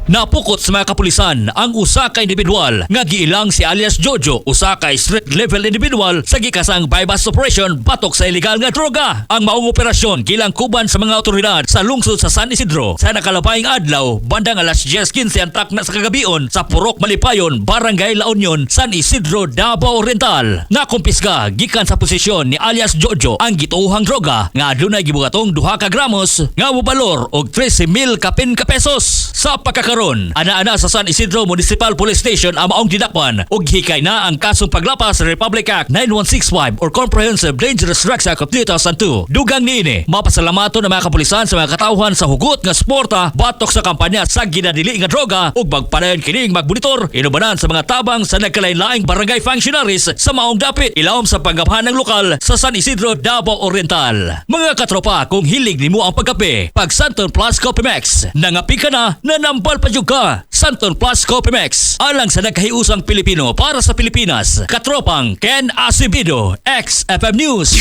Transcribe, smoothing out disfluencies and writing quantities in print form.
Napukot sa mga kapulisan ang usa ka individual nga giilang si alias Jojo, usa ka street level individual sa gikasang buy-bust operation batok sa illegal nga droga. Ang maong operasyon gilangkuban sa mga otoridad sa lungsod sa San Isidro sa nakalabayng adlaw bandang alas 10:15 ang takna sa kagabion sa Purok Malipayon, Barangay La Union, San Isidro, Davao Oriental. Nakumpiska gikan sa posisyon ni alias Jojo ang gituohang droga nga adunay gibugatong 2 ka gramos nga mobalor og 13,000 kapin ka pesos. Sa pagkakaron, ana-ana sa San Isidro Municipal Police Station ang maong gidakpan ug hikay na ang kasong paglapas sa Republic Act 9165 or Comprehensive Dangerous Drugs Act of 2002. Dugang niini, mapasalamaton ang mga kapulisan sa mga katawhan sa hugot nga suporta batok sa kampanya sa ginadili nga droga ug magpadayon kining magmonitor inubanan sa mga tabang sa nagkalain-laing barangay functionaries sa maong dapit ilawom sa panggamhanan ng lokal sa San Isidro, Davao Oriental. Mga katropa, kung hilig nimo ang pagkape, pag Santon Plus Coffee Mix, nangapi ka na, nanambal pa jud ka. Santon Plus Coffee Mix, alang sa nagkahiusang Pilipino para sa Pilipinas. Katropang Ken Acevedo, XFM News.